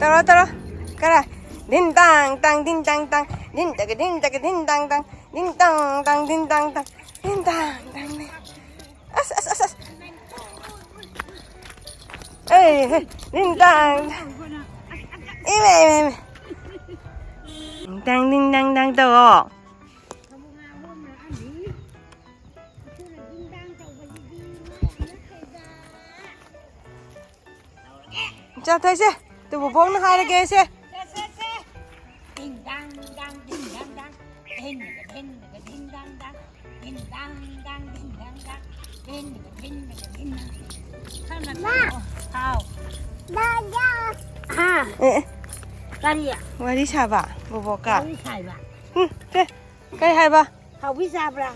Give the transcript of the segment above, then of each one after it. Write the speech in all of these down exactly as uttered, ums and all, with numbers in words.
ꯇꯧꯔꯣ, ꯇꯧꯔꯣ꯫ ꯀꯔꯥꯏ? ꯙꯤꯟ ꯇꯥꯡ ꯇꯥꯡ, ꯙꯤꯟ ꯇꯥꯡ ꯇꯥꯡ, ꯙꯤꯟ ꯇꯒ ꯙꯤꯟ ꯇꯒ ꯙꯤꯟ ꯇꯥꯡ ꯇꯥꯡ, ꯙꯤꯟ ꯇꯥꯡ ꯇꯥꯡ, ꯙꯤꯟ ꯇꯥꯡ ꯇꯥꯡ, ꯙꯤꯟ ꯇꯥꯡ ꯇꯥꯡ꯫ ꯑꯁ, ꯑꯁ, ꯑꯁ, ꯑꯁ꯫ ꯑꯦ, ꯍꯦ, ꯙꯤꯟ ꯇꯥꯡ꯫ ꯏꯃꯦ, ꯏꯃꯦ, ꯏꯃꯦ꯫ ꯙꯤꯟ ꯇꯥꯡ, ꯙꯤꯟ ꯇꯥꯡ ꯇꯥꯡ ꯇꯧꯋꯣ꯫ ꯆꯠꯊꯣꯏꯁꯦ꯫ ꯇꯨ ꯕꯣꯕꯣꯛꯅ ꯍꯥꯏꯔꯒꯦ ꯁꯦ꯫ ꯁꯦ, ꯁꯦ, ꯁꯦ꯫ ꯙꯤꯡ ꯗꯥꯡ ꯗꯥꯡ, ꯙꯤꯡ ꯗꯥꯡ ꯗꯥꯡ꯫ ꯙꯤꯡ ꯙꯤꯡ ꯙꯤꯡ ꯙꯤꯡ ꯙꯥꯡ ꯙꯥꯡ꯫ ꯙꯤꯡ ꯗꯥꯡ ꯗꯥꯡ, ꯙꯤꯡ ꯙꯥꯡ ꯗꯥꯡ꯫ ꯙꯤꯡ ꯙꯤꯡ ꯙꯤꯡ ꯙꯤꯡ ꯙꯥꯡ꯫ ꯈꯔ ꯅꯛꯁꯜꯂꯛꯑꯣ꯫ ꯍꯥꯎ꯫ ꯍꯥ? ꯑꯦ, ꯑꯦ꯫ ꯀꯔꯤ? ꯋꯥꯔꯤ ꯁꯥꯕ, ꯕꯣꯕꯣꯛꯀ꯫ ꯋꯥꯔꯤ ꯁꯥꯏꯕ꯫ ꯎꯝ, ꯁꯦ꯫ ꯀꯩ ꯍꯥꯏꯕ? ꯍꯥꯎꯕꯤ ꯆꯥꯕ꯭ꯔꯥ?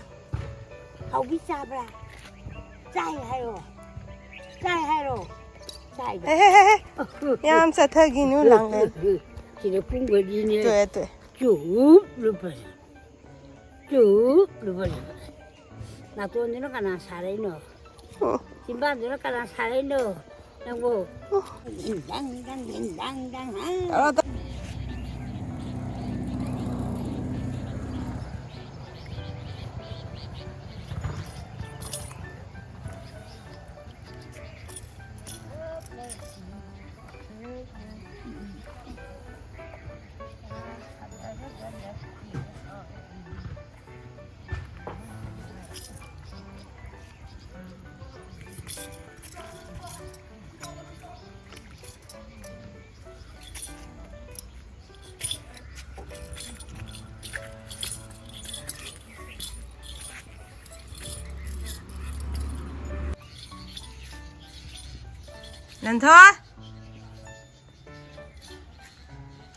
ꯍꯥꯎꯕꯤ ꯆꯥꯕ꯭ꯔꯥ? ꯆꯥꯏ ꯍꯥꯏꯔꯣ꯫ ꯆꯥꯏ ꯍꯥꯏꯔꯣ꯫ ꯆꯥꯏꯕ꯫ ꯍꯦ, ꯍꯦ, ꯍꯦ, ꯍꯦ꯫ ꯌꯥꯝ ꯆꯠꯊꯈꯤꯅꯨ, ꯂꯥꯡꯂꯦ꯫ ꯁꯤꯗ ꯄꯨꯡ ꯃꯔꯤꯅꯦ꯫ ꯇꯣꯛꯑꯦ, ꯇꯣꯛꯑꯦ꯫ ꯆꯨꯞ ꯂꯨꯞꯄꯅꯦ꯫ ꯆꯨꯞ ꯂꯨꯞꯄꯅꯦ꯫ ꯅꯥꯇꯣꯟꯗꯨꯅ ꯀꯅꯥ ꯁꯥꯔꯛꯏꯅꯣ? ꯎꯝ꯫ ꯆꯤꯝꯕꯥꯟꯗꯨꯅ ꯀꯅꯥ ꯁꯥꯔꯛꯏꯅꯣ? ꯅꯪꯕꯨ꯫ ꯎꯝ꯫ ꯗꯤꯡ ꯗꯥꯡ ꯗꯥꯡ, ꯗꯤꯡ ꯗꯥꯡ ꯗꯥꯡ, ꯍꯥ? ꯇꯧꯔꯣ, ꯇꯧꯔꯣ꯫ ꯂꯟꯊꯣꯏ!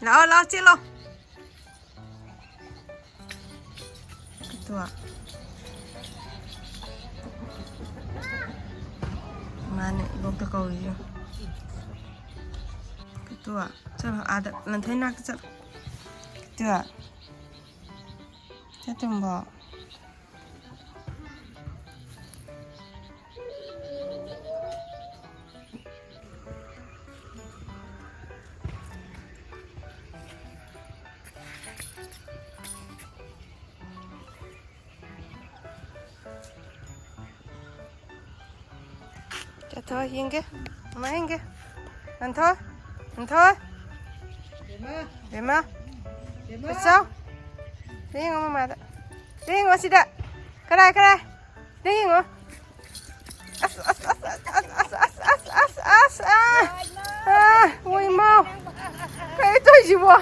ꯂꯥꯛꯑꯣ, ꯂꯥꯛꯑꯣ, ꯆꯦꯜꯂꯣ꯫ ꯀꯇꯨꯋꯥ꯫ ꯃꯥꯅꯦ, ꯏꯕꯣꯛꯇ ꯀꯧꯔꯤꯁꯦ꯫ ꯀꯇꯨꯋꯥ, ꯆꯠꯂꯣ, ꯑꯥꯗ, ꯂꯟꯊꯣꯏ ꯅꯥꯛꯇ ꯆꯠꯂꯣ꯫ ꯀꯇꯨꯋꯥ꯫ ꯆꯠꯇꯨꯝꯕꯣ꯫ ꯆꯠꯊꯣ, ꯌꯦꯡꯒꯦ꯫ ꯃꯃꯥ ꯌꯦꯡꯒꯦ꯫ ꯅꯟꯊꯣꯏ꯫ ꯅꯟꯊꯣꯏ꯫ ꯕꯦꯝꯃ꯫ ꯆꯠꯆꯧ꯫ ꯌꯦꯡꯉꯣ ꯃꯃꯥꯗ꯫ ꯌꯦꯡꯉꯣ ꯁꯤꯗ꯫ ꯀꯔꯥꯏ, ꯀꯔꯥꯏ? ꯁꯤꯗ ꯌꯦꯡꯉꯣ꯫ ꯑꯁ, ꯑꯁ, ꯑꯁ, ꯑꯥ꯫ ꯑꯥ, ꯍꯣꯏ, ꯏꯃꯥ꯫ ꯀꯩ ꯇꯧꯔꯤꯁꯤꯕꯣ?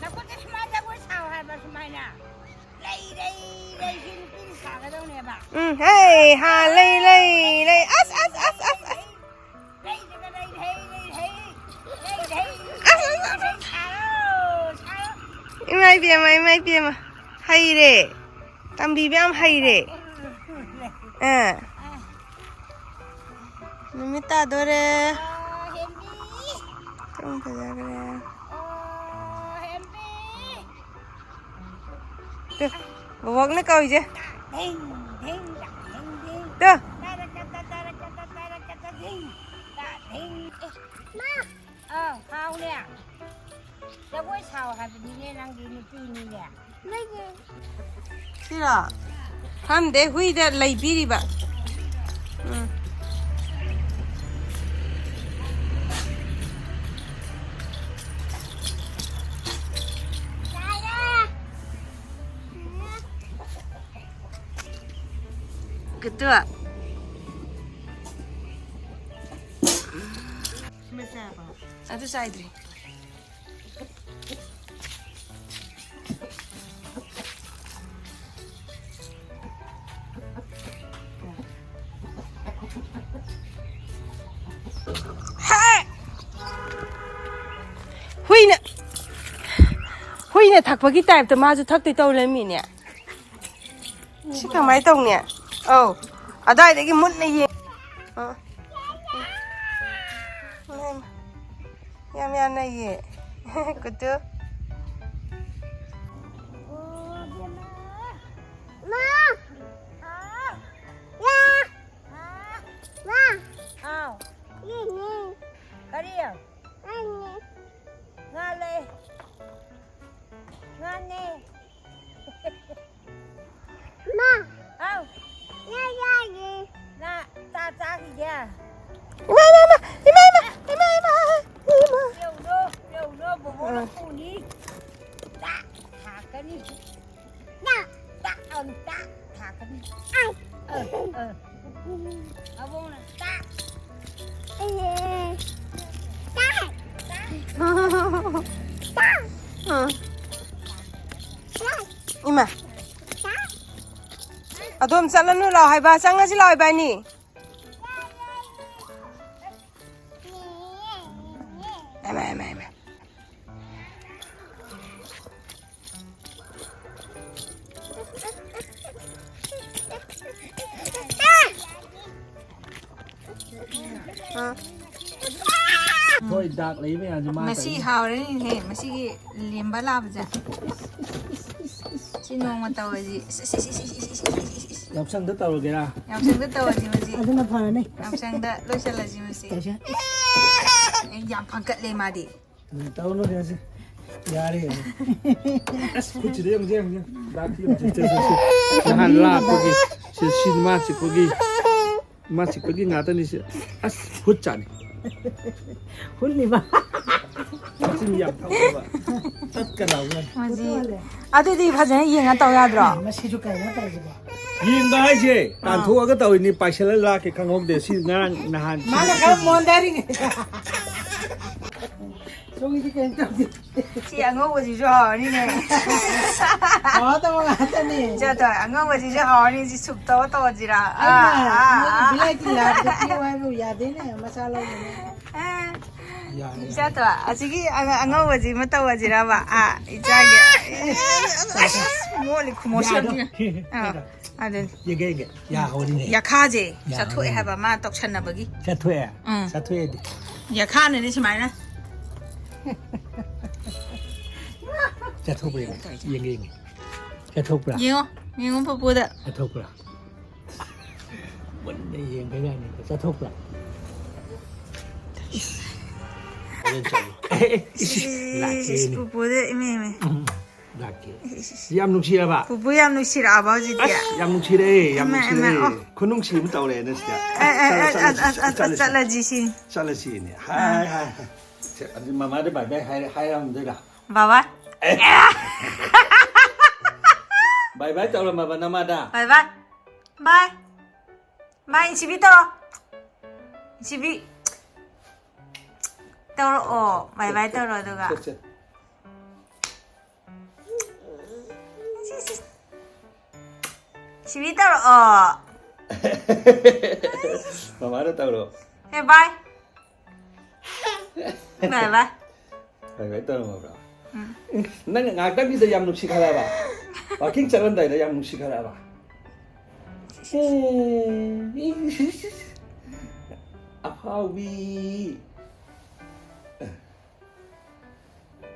ꯅꯈꯨꯠꯇ ꯁꯨꯃꯥꯏꯅ ꯖꯒꯣꯏ ꯁꯥꯎ ꯍꯥꯏꯕ, ꯁꯨꯃꯥꯏꯅ꯫ ꯂꯩ, ꯂꯩ, ꯂꯩ, ꯁꯤ ꯅꯨꯄꯤꯅ ꯁꯥꯒꯗꯧꯅꯦꯕ꯫ ꯎꯝ, ꯍꯦ, ꯍꯥ, ꯂꯩ, ꯂꯩ, ꯂꯩ꯫ ꯑꯁ, ꯑꯁ, ꯑꯁ, ꯑꯁ, ꯑꯁ꯫ ꯂꯩ, ꯂꯩ, ꯂꯩ, ꯂꯩ, ꯂꯩ, ꯂꯩ, ꯂꯩ, ꯂꯩ, ꯂꯩ, ꯁꯥꯔꯣ, ꯁꯥꯔꯣ꯫ ꯏꯃꯥ ꯏꯕꯦꯝꯃ, ꯏꯃꯥ ꯏꯕꯦꯝꯃ꯫ ꯍꯩꯔꯦ꯫ ꯇꯝꯕꯤꯕ ꯌꯥꯝ ꯍꯩꯔꯦ꯫ ꯑꯥ꯫ ꯅꯨꯃꯤꯠ ꯇꯥꯗꯣꯔꯦ꯫ ꯑꯣ, ꯍꯦꯟꯕꯤ꯫ ꯄꯨꯡ ꯐꯖꯈ꯭ꯔꯦ꯫ ꯑꯣ, ꯍꯦꯟꯕꯤ꯫ ꯇꯨ, ꯕꯣꯕꯣꯛꯅ ꯀꯧꯏꯁꯦ꯫ ꯙꯤꯡ, ꯙꯤꯡ, ꯙꯤꯡ, ꯙꯤꯡ꯫ ꯇꯨ꯫ ꯇꯥꯔꯛꯀꯇ, ꯇꯥꯔꯛꯀꯇ, ꯇꯥꯔꯛꯀꯇ, ꯙꯤꯡ꯫ ꯇꯥ, ꯙꯤꯡ꯫ ꯑꯦ, ꯃꯥ꯫ ꯑꯥꯎ, ꯍꯥꯎꯅꯦ꯫ ꯖꯒꯣꯏ ꯁꯥꯎ ꯍꯥꯏꯕꯅꯤꯅꯦ, ꯅꯪꯗꯤ ꯅꯨꯄꯤꯅꯤꯅꯦ꯫ ꯁꯤꯔꯣ? ꯈꯪꯗꯦ, ꯍꯨꯏꯗ ꯂꯩꯕꯤꯔꯤꯕ꯫ ꯎꯝ꯫ ꯀꯨꯇꯨ꯫ ꯑꯗꯨ ꯆꯥꯏꯗ꯭ꯔꯤ꯫ ꯍꯦ! ꯍꯨꯏꯅ, ꯍꯨꯏꯅ ꯊꯛꯄꯒꯤ ꯇꯥꯏꯞꯇ ꯃꯥꯁꯨ ꯊꯛꯇꯣꯏ ꯇꯧ ꯂꯩꯔꯝꯃꯤꯅꯦ꯫ ꯁꯤ ꯀꯃꯥꯏꯅ ꯇꯧꯅꯤ? ꯑꯧ, ꯑꯗꯥꯏꯗꯒꯤ ꯃꯨꯟꯅ ꯌꯦꯡ-, ꯑ꯫ ꯌꯥꯝ ꯌꯥꯅꯩꯌꯦ꯫ ꯀꯨꯇꯨ꯫ ꯃꯥ! ꯌꯥ! ꯃꯥ! ꯍꯥꯎ꯫ ꯌꯦꯡꯉꯦ꯫ ꯀꯔꯤ? ꯌꯦꯡꯉꯦ꯫ ꯉꯥ ꯂꯩ꯫ ꯉꯥꯅꯦ꯫ ꯃꯥ! ꯍꯥꯎ꯫ ꯉꯥ ꯌꯥꯏꯌꯦ꯫ ꯉꯥ ꯆꯥ-, ꯆꯥꯈꯤꯒꯦ꯫ ꯏꯃꯥ, ꯏꯃꯥ, ꯏꯃꯥ, ꯏꯃꯥ, ꯏꯃꯥ, ꯏꯃꯥ, ꯏꯃꯥ, ꯏꯃꯥ꯫ ꯌꯧꯅꯣ, ꯌꯧꯅꯣ, ꯕꯣꯕꯣꯅ ꯑꯥ꯫ ꯄꯨꯅꯤ꯫ ꯆꯥꯛ ꯊꯥꯛꯀꯅꯤ꯫ ꯆꯥꯛ, ꯆꯥꯛ, ꯑꯪ, ꯆꯥꯛ ꯊꯥꯛꯀꯅꯤ꯫ ꯑꯥꯏ꯫ ꯑ, ꯑ꯫ ꯑꯕꯣꯛꯅ ꯆꯥꯛ꯫ ꯑꯦ꯫ ꯆꯥꯛ꯫ ꯆꯥꯛ꯫ ꯆꯥꯛ꯫ ꯑꯥ꯫ ꯆꯥꯛ꯫ ꯏꯃꯥ꯫ ꯆꯥꯛ꯫ ꯑꯗꯣꯝ ꯆꯠꯂꯅꯨ ꯂꯥꯎ ꯍꯥꯏꯕ, ꯆꯪꯉꯁꯤ ꯂꯥꯎ ꯏꯕꯥꯅꯤ꯫ ꯍꯩꯃꯥ, ꯍꯩꯃꯥ, ꯍꯩꯃꯥ꯫ ꯑꯥ꯫ ꯍꯣꯏ, ꯗꯥꯛ ꯂꯩ ꯃꯌꯥꯝꯁꯦ ꯃꯥ ꯃꯁꯤ ꯇꯧꯔꯤꯁꯦ꯫ ꯍꯥꯎꯔꯅꯤꯅꯦꯍꯦ, ꯃꯁꯤꯒꯤ ꯂꯦꯝꯕ ꯂꯥꯕꯁꯦ꯫ ꯁꯤ ꯅꯣꯡꯃ ꯇꯧꯔꯁꯤ꯫ ꯌꯥꯎꯁꯪꯗ ꯇꯧꯔꯒꯦꯔꯥ? ꯌꯥꯎꯁꯪꯗ ꯇꯧꯔꯁꯤ ꯃꯁꯤ꯫ ꯑꯗꯨꯅ ꯐꯔꯅꯤ꯫ ꯌꯥꯎꯁꯪꯗ ꯂꯣꯏꯁꯤꯜꯂꯁꯤ ꯃꯁꯤ꯫ ꯇꯧꯁꯦ꯫ ꯑꯦ, ꯌꯥꯝ ꯐꯒꯠꯂꯦ ꯃꯥꯗꯤ꯫ ꯎꯝ, ꯇꯧꯅꯨ ꯌꯥꯁꯤ꯫ ꯌꯥꯔꯦ, ꯌꯥꯔꯦ꯫ ꯑꯁ, ꯈꯨꯠꯁꯤꯗ ꯌꯦꯡꯉꯨ, ꯌꯦꯡꯉꯨ, ꯌꯦꯡꯉꯨ꯫ ꯗꯥꯛꯁꯤ ꯌꯦꯡꯉꯨ, ꯁꯤ, ꯁꯤ, ꯁꯤ, ꯁꯤ꯫ ꯅꯍꯥꯟ ꯂꯥꯛꯄꯒꯤ, ꯁꯤ, ꯁꯤ ꯃꯥ ꯆꯤꯛꯄꯒꯤ꯫ ꯃꯥ ꯆꯤꯛꯄꯒꯤ ꯉꯥꯛꯇꯅꯤ ꯁꯤ꯫ ꯑꯁ, ꯍꯨꯠ ꯆꯥꯅꯤ꯫ ꯍꯨꯠꯂꯤꯕ? ꯆꯤꯟ ꯌꯥꯝ ꯊꯧꯕ꯫ ꯇꯠꯀ ꯂꯥꯎꯒꯅꯤ꯫ ꯃꯁꯤ, ꯑꯗꯨꯗꯤ ꯐꯖꯅ ꯌꯦꯡꯉ ꯇꯧ ꯌꯥꯗ꯭ꯔꯣ? ꯃꯁꯤꯁꯨ ꯀꯩꯅꯣ ꯇꯧꯔꯤꯁꯤꯕꯣ? ꯌꯦꯡꯕ ꯍꯥꯏꯁꯦ, ꯑꯥ꯫ ꯇꯥꯟꯊꯣꯛꯑꯒ ꯇꯧꯔꯤꯅꯤ, ꯄꯥꯏꯁꯤꯜꯂ ꯂꯥꯛꯀꯦ ꯈꯪꯍꯧꯗꯦ꯫ ꯁꯤ ꯉꯔꯥꯡ ꯅꯍꯥꯟ ꯃꯥꯅ ꯈꯔ ꯃꯣꯟꯗꯔꯤꯉꯩꯗ꯫ ꯁꯣꯝꯒꯤꯗꯤ ꯀꯩꯅꯣ ꯇꯧꯗꯦ꯫ ꯁꯤ ꯑꯉꯧꯕꯁꯤꯁꯨ ꯍꯥꯎꯔꯅꯤꯅꯦ꯫ ꯍꯥꯎꯗꯕ ꯉꯥꯛꯇꯅꯦ꯫ ꯆꯠꯇꯣ, ꯑꯉꯧꯕꯁꯤꯁꯨ ꯍꯥꯎꯔꯅꯤ꯫ ꯁꯤ ꯁꯨꯞ ꯇꯧꯔ ꯇꯧꯔꯁꯤꯔꯥ? ꯑꯩꯅ ꯑꯥ, ꯑꯥ, ꯃꯣꯏꯒꯤ ꯑꯥ꯫ ꯚꯤꯂꯥꯏꯇꯤ ꯂꯥꯛꯄꯗ ꯄꯤꯌꯨ ꯍꯥꯏꯕꯕꯨ ꯌꯥꯗꯦꯅꯦ, ꯃꯆꯥ ꯂꯧꯕꯅꯦ꯫ ꯑꯥ꯫ ꯌꯥꯔꯦ, ꯌꯥꯔꯦ꯫ ꯆꯠꯇꯣ, ꯑꯁꯤꯒꯤ ꯑꯉ-, ꯑꯉꯧꯕꯁꯤꯃ ꯇꯧꯔꯁꯤꯔꯕ? ꯑꯥ, ꯏꯆꯥꯒꯤ꯫ ꯑꯁ, ꯃꯣꯠꯂꯤ ꯈꯨꯃꯣꯠꯁꯦ ꯌꯥꯗꯣ꯫ ꯑꯝꯇ ꯌꯦꯡꯉꯣ꯫ ꯑꯥ꯫ ꯌꯦꯡꯒꯦ꯫ ꯑꯗꯨꯅꯤ꯫ ꯌꯦꯡꯒꯦ, ꯌꯦꯡꯒꯦ꯫ ꯌꯥꯍꯧꯔꯤꯅꯦ꯫ ꯌꯥꯈꯥꯁꯦ ꯌꯥꯍꯧꯔꯤꯅꯦ꯫ ꯆꯠꯊꯣꯛꯑꯦ ꯍꯥꯏꯕ ꯃꯥ ꯇꯧꯁꯟꯅꯕꯒꯤ꯫ ꯆꯠꯊꯣꯛꯑꯦ? ꯎꯝ꯫ ꯆꯠꯊꯣꯛꯑꯦꯗꯤ꯫ ꯌꯥꯈꯥꯅꯅꯦ ꯁꯨꯃꯥꯏꯅ꯫ ꯆꯠꯊꯣꯛꯄ꯭ꯔꯥ ꯌꯦꯡꯒꯦ? ꯌꯦꯡꯒꯦ, ꯌꯦꯡꯒꯦ꯫ ꯆꯠꯊꯣꯛꯄ꯭ꯔꯥ? ꯌꯦꯡꯉꯣ, ꯌꯦꯡꯉꯣ ꯄꯨꯄꯨꯗ꯫ ꯆꯠꯊꯣꯛꯄ꯭ꯔꯥ? ꯃꯨꯟꯅ ꯌꯦꯡꯕ ꯌꯥꯅꯤꯀꯣ꯫ ꯆꯠꯊꯣꯛꯄ꯭ꯔꯥ? ꯍꯣꯔꯦꯟ ꯆꯠꯂꯨ꯫ ꯑꯦ, ꯑꯦ, ꯏꯁ, ꯏꯁ, ꯏꯁ, ꯂꯥꯛꯀꯦꯅꯦ꯫ ꯄꯨꯄꯨꯗ ꯏꯃꯦ, ꯏꯃꯦ꯫ ꯎꯝ꯫ ꯂꯥꯛꯀꯦ꯫ ꯌꯥꯝ ꯅꯨꯡꯁꯤꯔꯕ? ꯄꯨꯄꯨ ꯌꯥꯝ ꯅꯨꯡꯁꯤꯔꯛꯑꯕ ꯍꯧꯖꯤꯛꯇꯤ? ꯑꯁ, ꯌꯥꯝ ꯅꯨꯡꯁꯤꯔꯛꯑꯦ, ꯌꯥꯝ ꯏꯃꯥ, ꯅꯨꯡꯁꯤꯔꯛꯑꯦ꯫ ꯏꯃꯥ, ꯑꯣ꯫ ꯈꯨꯅꯨꯡꯁꯤ ꯑꯃ ꯇꯧꯔꯦꯅꯦ ꯁꯤꯗ꯫ ꯑꯦ, ꯑꯦ, ꯆꯠꯂ-, ꯑꯦ, ꯆꯠꯂꯁꯤ, ꯑ, ꯑ, ꯑ, ꯆꯠꯂꯁꯤ꯫ ꯆꯠꯂꯁꯤ ꯁꯤ꯫ ꯆꯠꯂꯁꯤꯅꯦ꯫ ꯍꯥꯏ, ꯍꯥꯏ, ꯍꯥꯏ꯫ ꯁꯦ, ꯑꯗꯨ ꯃꯃꯥꯗ bye bye ꯍꯥꯏꯔ-, ꯍꯥꯏꯔꯝꯗꯣꯏꯔꯥ? ꯕꯥꯏ ꯕꯥꯏ꯫ ꯑꯦ꯫ Bye bye ꯇꯧꯔꯝꯃꯕ ꯅꯃꯥꯗ? ꯕꯥꯏ ꯕꯥꯏ꯫ ꯕꯥꯏ꯫ ꯕꯥꯏ, ꯏꯟꯁꯤꯕꯤ ꯇꯧꯔꯣ꯫ ꯏꯟꯁꯤꯕꯤ꯫ ꯇꯧꯔꯛꯑꯣ꯫ ꯕꯥꯏ ꯕꯥꯏ ꯇꯧꯔꯣ ꯑꯗꯨꯒ꯫ ꯁꯦ, ꯁꯦ꯫ ꯁꯤ, ꯁꯤ꯫ ꯁꯤꯕꯤ ꯇꯧꯔꯛꯑꯣ꯫ ꯃꯃꯥꯗ ꯇꯧꯔꯣ꯫ ꯑꯦ, ꯕꯥꯏ꯫ ꯕꯥꯏ ꯕꯥꯏ꯫ Bye bye ꯇꯧꯔꯝꯃꯕ꯭ꯔꯣ? ꯎꯝ꯫ ꯎꯝ, ꯅꯪ ꯉꯥꯏꯍꯥꯛꯇꯪꯒꯤꯗ ꯌꯥꯝ ꯅꯨꯡꯁꯤꯈꯠꯂꯛꯑꯕ? Walking ꯆꯠꯂꯝꯗꯥꯏꯗ ꯌꯥꯝ ꯅꯨꯡꯁꯤꯈꯠꯂꯛꯑꯕ? ꯑꯦ, ꯑꯐꯥꯎꯕꯤ꯫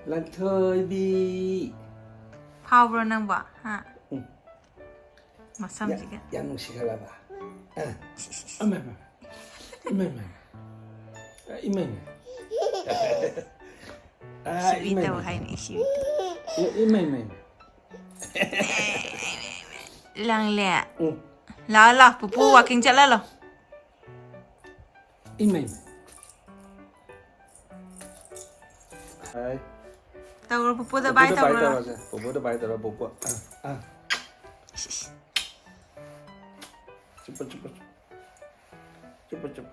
ꯂꯟꯊꯣꯏꯕꯤ꯫ ꯐꯥꯎꯕ꯭ꯔꯣ ꯅꯪꯕꯣ? ꯍꯥ? ꯎꯝ꯫ ꯃꯁꯝꯁꯤꯒ꯫ ꯌꯥ-, ꯌꯥꯝ ꯅꯨꯡꯁꯤꯈꯠꯂꯕ? ꯑ꯫ ꯁꯤ, ꯁꯤ, ꯁꯤ꯫ ꯑꯃ, ꯑꯃ꯫ ꯏꯃꯥ, ꯏꯃꯥ꯫ ꯑ, ꯏꯃꯥ, ꯏꯃꯥ꯫ ꯑ, ꯁꯤꯕꯤ ꯏꯃꯥ, ꯇꯧ ꯏꯃꯥ꯫ ꯍꯥꯏꯅꯤ, ꯁꯤꯕꯤ ꯇꯧ꯫ ꯏ-, ꯏꯃꯥ, ꯏꯃꯥ, ꯏꯃꯥ꯫ ꯂꯪꯂꯦ꯫ ꯎꯝ꯫ ꯂꯥꯛꯑꯣ, ꯂꯥꯛꯑꯣ, ꯄꯨꯄꯨ walking ꯆꯠꯍꯜꯂꯣ꯫ ꯏꯃꯩ꯫ ꯍꯥꯏ꯫ ꯇꯧꯔꯣ, ꯄꯨꯄꯨꯗ bye ꯄꯨꯄꯨꯗ bye ꯇꯧꯔꯣ꯫ ꯇꯧꯔꯁꯦ꯫ ꯄꯨꯄꯨꯗ bye ꯇꯧꯔꯣ, ꯄꯨꯄꯨ꯫ ꯑꯥ, ꯑꯥ꯫ ꯏꯁ, ꯏꯁ꯫ ꯆꯨꯞꯄ, ꯆꯨꯞꯄ, ꯆꯨꯞꯄ꯫ ꯆꯨꯞꯄ, ꯆꯨꯞꯄ꯫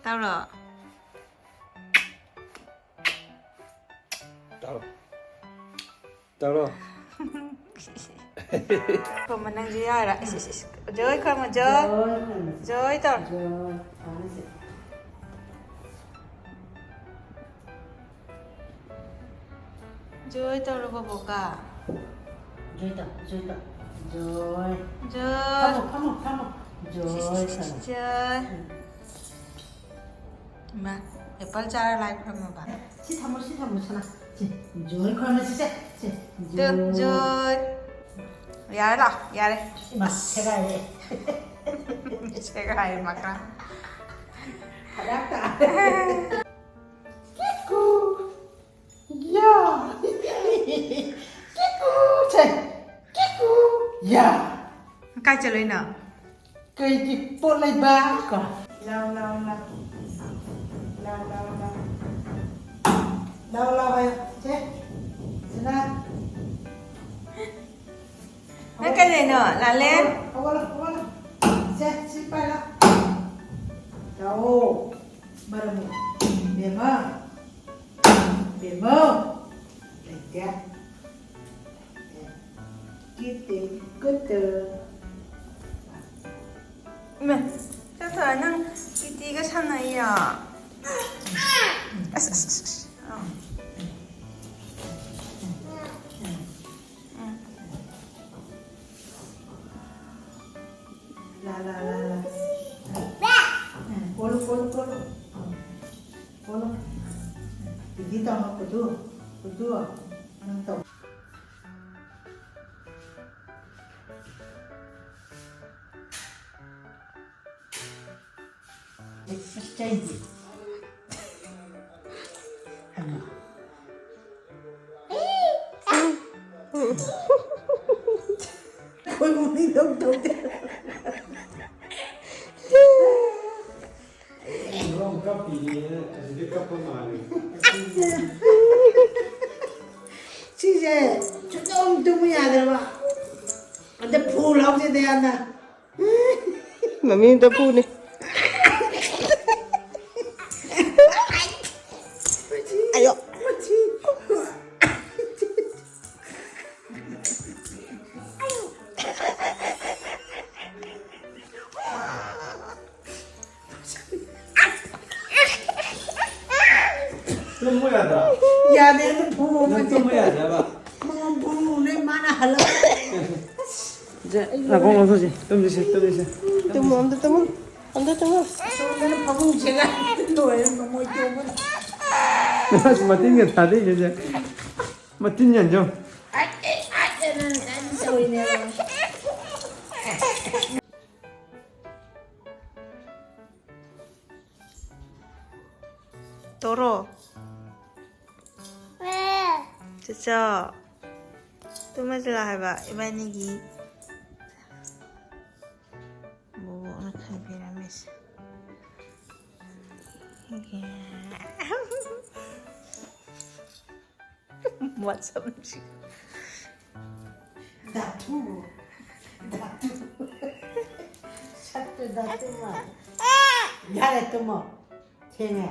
ꯇꯧꯔꯣ꯫ ꯇꯧꯔꯣ꯫ ꯇꯧꯔꯣ꯫ ꯈꯨꯔꯨꯝꯃꯣ ꯅꯪꯁꯨ ꯌꯥꯎꯔ꯫ ꯏꯁ, ꯏꯁ, ꯏꯁ꯫ ꯖꯣꯏ ꯈꯨꯔꯨꯝꯃꯣ, ꯖꯣꯏ꯫ ꯖꯣꯏ ꯈꯨꯔꯨꯝꯃꯣ꯫ ꯖꯣꯏ ꯇꯧꯔꯣ꯫ ꯖꯣꯏ ꯈꯨꯔꯨꯝꯃꯣ꯫ ꯖꯣꯏ ꯇꯧꯔꯣ ꯕꯣꯕꯣꯛꯀ꯫ ꯖꯣꯏ ꯇꯧ, ꯖꯣꯏ ꯇꯧ꯫ ꯖꯣꯏ꯫ ꯖꯣꯏ꯫ ꯐꯝꯃꯣ, ꯐꯝꯃꯣ, ꯐꯝꯃꯣ꯫ ꯖꯣꯏ ꯏꯁ, ꯏꯁ, ꯏꯁ, ꯇꯧꯔꯣ꯫ ꯏꯁ, ꯖꯣꯏ꯫ ꯎꯝ꯫ ꯏꯃꯥ, apple ꯆꯥꯔ ꯂꯥꯏ ꯈꯨꯔꯝꯃꯕ? ꯁꯤ ꯊꯝꯃꯣ, ꯁꯤ ꯊꯝꯃꯣ, ꯁꯅꯥ꯫ ꯁꯤ, ꯖꯣꯏ ꯈꯨꯔꯝꯃꯁꯤ, ꯁꯦ꯫ ꯁꯤ, ꯇꯨ, ꯖꯣꯏ꯫ ꯖꯣꯏ꯫ ꯌꯥꯔꯦ, ꯂꯥꯛꯑꯣ, ꯌꯥꯔꯦ꯫ ꯏꯃꯥ, ꯑꯁ꯫ ꯁꯦꯒꯥꯏꯔꯦ꯫ ꯁꯦꯒꯥꯏꯔꯦ, ꯃꯈꯥ꯫ ꯐꯔꯛ ꯇꯥꯔꯦ꯫ ꯀꯤꯀꯨ꯫ ꯌꯥ꯫ ꯀꯥꯏ ꯆꯠꯂꯨꯏꯅꯣ? ꯀꯩꯒꯤ ꯄꯣꯠ ꯂꯩꯕ? ꯀꯣ꯫ ꯂꯥꯎ, ꯂꯥꯎ, ꯂꯥꯎ꯫ ꯂꯥꯎ, ꯂꯥꯎ, ꯂꯥꯎ꯫ ꯂꯥꯎ, ꯂꯥꯎ ꯍꯥꯏꯌꯣ꯫ ꯁꯦ꯫ ꯁꯤꯅ꯫ ꯅꯪ ꯀꯩꯗꯩꯅꯣ, ꯂꯥꯂꯦꯟ? ꯍꯧꯒꯠꯂꯣ, ꯍꯧꯒꯠꯂꯣ꯫ ꯁꯦ, ꯁꯤ ꯄꯥꯏꯔꯣ꯫ ꯂꯥꯛꯑꯣ꯫ ꯃꯔꯝ ꯃꯣꯛꯑꯣ꯫ ꯕꯦꯝꯃ꯫ ꯕꯦꯝꯃ꯫ ꯂꯩꯇꯦ꯫ ꯀꯤꯠꯇꯤ ꯀꯨꯠꯇꯨ꯫ ꯏꯃꯥ, ꯆꯠꯊꯣꯛꯑꯣ, ꯅꯪ ꯀꯤꯇꯤꯒ ꯁꯥꯟꯅꯩꯌꯣ꯫ ꯑꯁ, ꯑꯁ, ꯑꯁ, ꯑꯁ꯫ ꯑꯥ꯫ ꯎꯝ꯫ ꯂꯥ, ꯂꯥ, ꯂꯥ, ꯂꯥ꯫ ꯎꯝ, ꯀꯣꯜꯂꯨ, ꯀꯣꯜꯂꯨ, ꯀꯣꯜꯂꯨ꯫ ꯎꯝ꯫ ꯀꯣꯜꯂꯨ꯫ ꯎꯝ꯫ ꯄꯤꯇꯤ ꯇꯧꯅꯨ, ꯀꯨꯇꯨ, ꯀꯨꯇꯨ꯫ ꯅꯪ ꯇꯧ꯫ ꯁꯤꯁꯦ ꯁꯨꯛꯇꯨꯝ ꯇꯨꯝꯕ ꯌꯥꯗ꯭ꯔꯕ꯫ ꯑꯗ ꯐꯨ ꯂꯥꯎꯁꯤꯗ ꯌꯥꯝꯅ꯫ ꯃꯃꯤ ꯑꯝꯇ ꯐꯨꯅꯦ꯫ ꯑꯌꯣ꯫ ꯇꯨꯝꯕ ꯌꯥꯗ꯭ꯔꯥ? ꯌꯥꯗꯦ, ꯑꯗꯨ ꯐꯨ ꯅꯪ ꯇꯨꯝꯕ ꯌꯥꯗ꯭ꯔꯕ? ꯃꯉꯣꯟ ꯐꯨꯅꯦ, ꯃꯥꯅ ꯍꯜꯂꯛ꯫ ꯁꯦ, ꯅꯥꯀꯣꯡ ꯂꯧꯊꯣꯛꯁꯤ꯫ ꯇꯨꯝꯁꯤꯁꯦ, ꯇꯨꯝꯁꯤꯁꯦ꯫ ꯇꯨꯝꯃꯣ, ꯑꯝꯇ ꯇꯨꯝꯃꯣ꯫ ꯑꯝꯇ ꯇꯨꯝꯃꯣ꯫ ꯑꯁꯣꯝꯗꯅ ꯐꯃꯨꯡꯁꯤꯒ ꯂꯣꯏꯔꯦ, ꯃꯃꯣꯏ ꯇꯣꯡꯕꯅ꯫ ꯑꯁ, ꯃꯇꯤꯟꯒ ꯊꯥꯗꯩꯁꯦ, ꯁꯦ꯫ ꯃꯇꯤꯟ ꯌꯥꯟꯖꯧ꯫ ꯑꯩ, ꯑꯩ, ꯑꯩ, ꯑꯩ, ꯅꯪ ꯉꯁꯥꯏꯗꯤ ꯇꯧꯔꯤꯅꯦꯕ꯫ ꯇꯧꯔꯣ꯫ ꯆꯆꯥ꯫ ꯇꯨꯝꯃꯁꯤꯔꯥ ꯍꯥꯏꯕ ꯏꯕꯥꯅꯤꯒꯤ꯫ ꯃꯁꯝꯁꯤ꯫ ꯙꯥꯇꯨ꯫ ꯙꯥꯇꯨ꯫ ꯁꯛꯇꯨ ꯙꯥꯇꯨ ꯃꯥꯜꯂꯦ꯫ ꯌꯥꯔꯦ, ꯇꯨꯝꯃꯣ꯫ ꯊꯦꯡꯉꯦ꯫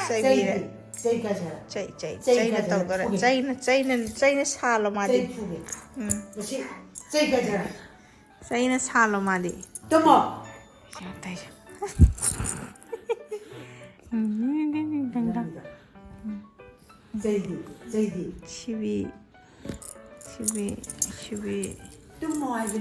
ꯆꯩꯕꯤꯔꯦ꯫ ꯆꯩꯗꯤ? ꯆꯩ ꯀꯥꯏ ꯆꯠꯈ꯭ꯔꯦ? ꯆꯩ, ꯆꯩ, ꯆꯩ ꯆꯩꯅ ꯀꯥꯏ ꯆꯠꯈ꯭ꯔꯦ? ꯇꯧꯗꯣꯔꯦ꯫ ꯐꯨꯒꯦ꯫ ꯆꯩꯅ, ꯆꯩꯅ, ꯆꯩꯅ ꯁꯥꯜꯂꯣ ꯃꯥꯗꯤ꯫ ꯆꯩ ꯐꯨꯒꯦ꯫ ꯎꯝ꯫ ꯃꯁꯤ ꯆꯩ ꯀꯥꯏ ꯆꯠꯈ꯭ꯔꯦ? ꯆꯩꯅ ꯁꯥꯜꯂꯣ ꯃꯥꯗꯤ꯫ ꯇꯨꯝꯃꯣ꯫ ꯌꯥꯝ ꯇꯩꯁꯦ꯫ ꯆꯩꯗꯤ? ꯆꯩꯗꯤ? ꯁꯤꯕꯤ, ꯁꯤꯕꯤ, ꯁꯤꯕꯤ꯫ ꯇꯨꯝꯃꯣ ꯍꯥꯏꯕ꯫